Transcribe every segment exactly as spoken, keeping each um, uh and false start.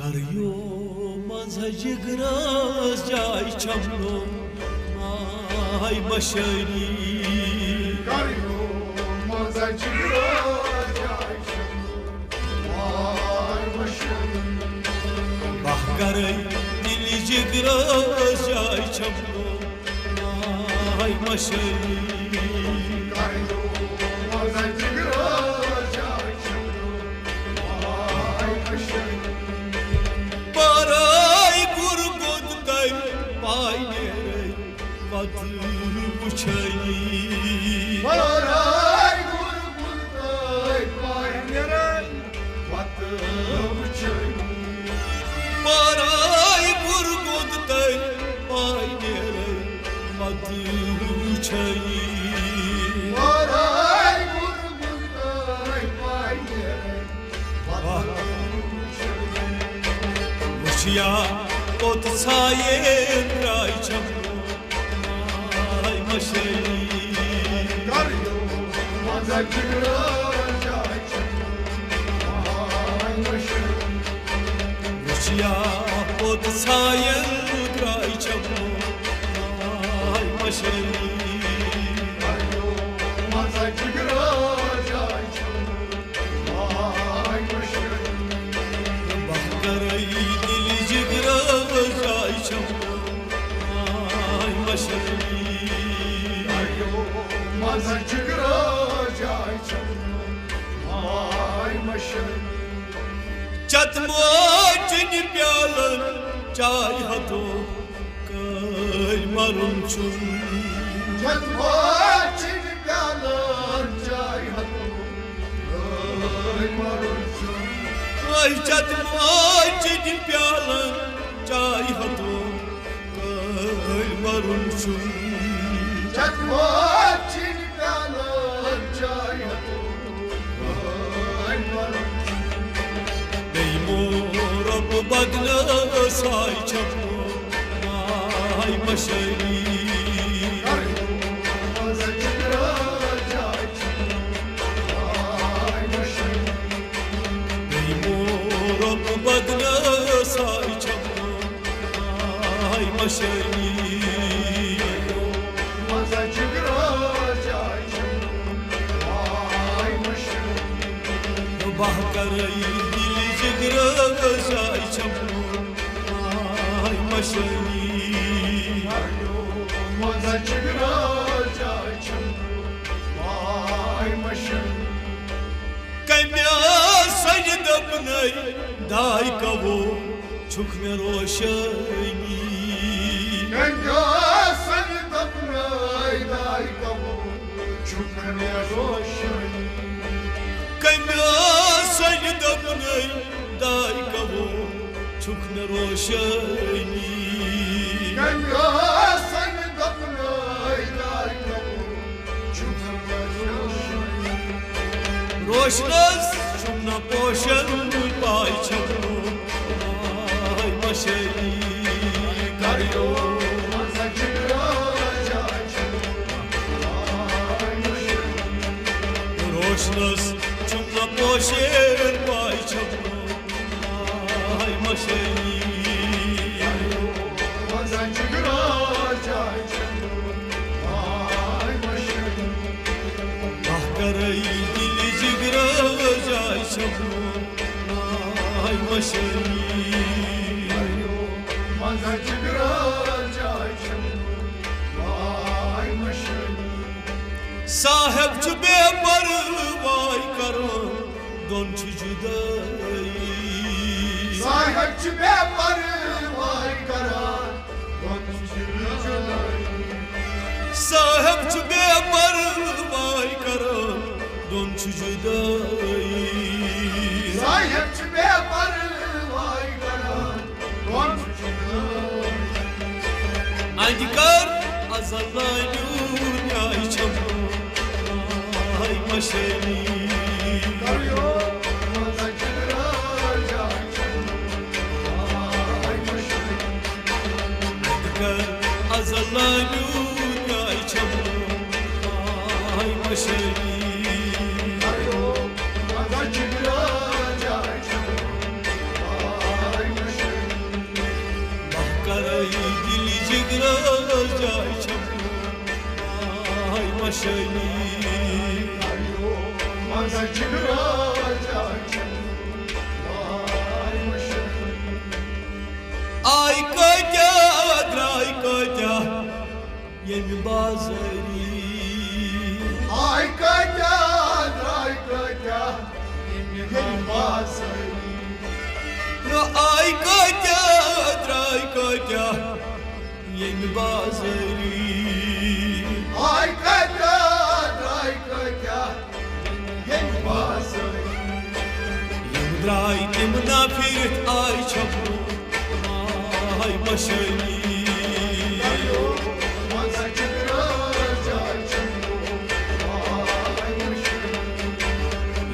کریو منٛز جگرس جاے چھمنو ماے مشٲنی۔ کریو منٛز جگرس جاے چھمنو ماے مشٲنی۔ بہٕ کرے دِلہِ جگرس جاے چھمنو ماے مشٲنی۔ کریو منٛز جگرس جاے چھمنو پرٲے گُر گوٚد تَمہِ پاے نیرے پتہٕ وٕچھے۔ پرٲے گُر گوٚد تَمہِ پاے نیرے پتہٕ وٕچھے۔ پرٲے گُر گوٚد تَمہِ پاے نیرے پتہٕ وٕچھے۔ پرٲے گُر گوٚد تَمہِ پاے نیرے وٕچھیا پوٚت ژھایہِ درٛاے چھم ماے مشٲنی۔ وٕچھیا پوٚت ژھایہِ درٛاے چھم ماے مشٲنی۔ بہٕ کرے دِلہِ جگرس جاے چھم ماے مشٲنی۔ چتمو چنہِ پیالن چاے ہتو کٲلۍ مرُن چھُم۔ چتمو چنہِ پیالن چاے ہتو کٲلۍ مرُن چھُم۔ أے چتمو چنہِ پیالن چاے ہتو کٲلۍ مرُن چھُم۔ چتمو چنہِ پیالن چاے ہتو بیٚیہِ مو رۄب بدلہٕ ساے چھمو ماے مشٲنی۔ بیٚیہِ مو رۄب بدلہٕ ساے چھمو ماے مشٲنی۔ بہٕ کرے دِلہِ جگرس جاے چھمو ماے مشٲنی۔ کمہِ سنہِ دوٚپنَے داے کَوو چھُکھ مےٚ روشٲنی۔ کمہِ سنہِ دوٚپنَے داے کَوو چھُکھ مےٚ روشٲنی۔ کمہِ سنہِ دوٚپنَے داے کَوو چھُکھ مےٚ روشٲنی۔ کمہِ سنہِ دوٚپنَے داے کَوو روشنس چھُم نہ پوشن پاے چھم ماے مشٲنی۔ کریو روشنس چھُم نہ پوشن پاے چھم ماے مشٲنی۔ بہٕ کرے دِلہِ جگرس جاے چھم ماے مشٲنی۔ صاحب چھُ بے پرواے کران دۄن چھِ جُدٲیی۔ صاحب چھُ بے پرواے کران دۄن چھِ جُدٲیی۔ صاحب چھُ بے پرواے کران دۄن چھِ جُدٲیی۔ صاحب چھُ بے پرواے کران دۄن چھِ جُدٲیی۔ اَتہِ کر ازل نیوٗر نیاے چھم ماے مشٲنی۔ ازل نیوٗر نیاے چھم ماے مشٲنی۔ آے کٲتیٛاہ، درٛاے کٲتیٛاہ ییٚمہِ بازٲری۔ آے کٲتیٛاہ، درٛاے کٲتیٛاہ ییٚمہِ بازٲری۔ آے کٲتیٛاہ، درٛاے کٲتیٛاہ ییٚمہِ بازٲری۔ آے کٲتیٛاہ، درٛاے کٲتیٛاہ ییٚمہِ بازٲری۔ یِم درٛاے تِم نا پھِرِتھ آے چھَپنو، آے مَشٲنی۔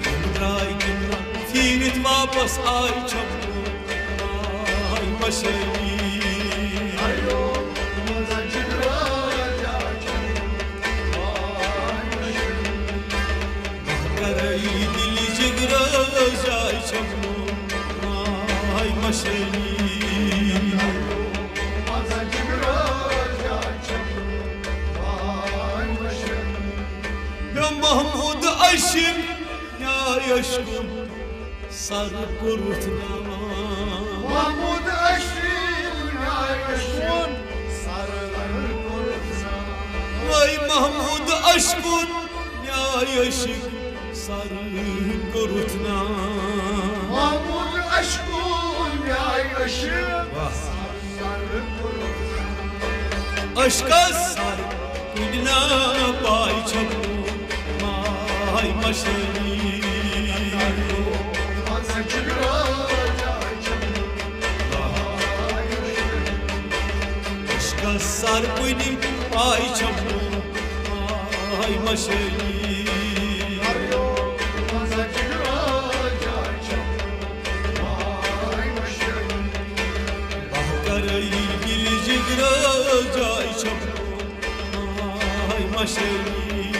یِم درٛاے تِم نا پھِرِتھ واپس آے چھَپنو، آے مَشٲنی۔ کرے دِلہِ جِگرٕ جاے چھَپنو، آے مَشٲنی۔ یا محمود عاشق، یا عشق سر کوٚرُتھ ناو۔ محمود عاشق، یا عشق سر کوٚرُتھ ناو۔ وے محمود عشق، یا عشق سر کوٚرُتھ ناو۔ محمود عشق، یا عشق واہ۔ عشقس سر کُنہِ نا پاے چھَپنو، آے مَشٲنی۔ عشقس سر کُنہِ پاے چھَپنو، آے مَشٲنی۔ بہٕ کرے دِلہِ جِگرٕ جاے چھَپنو، آے مَشٲنی۔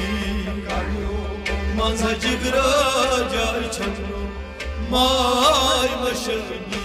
منٛزٕ جِگرٕ جاے چھَپنو، آے مَشٲنی۔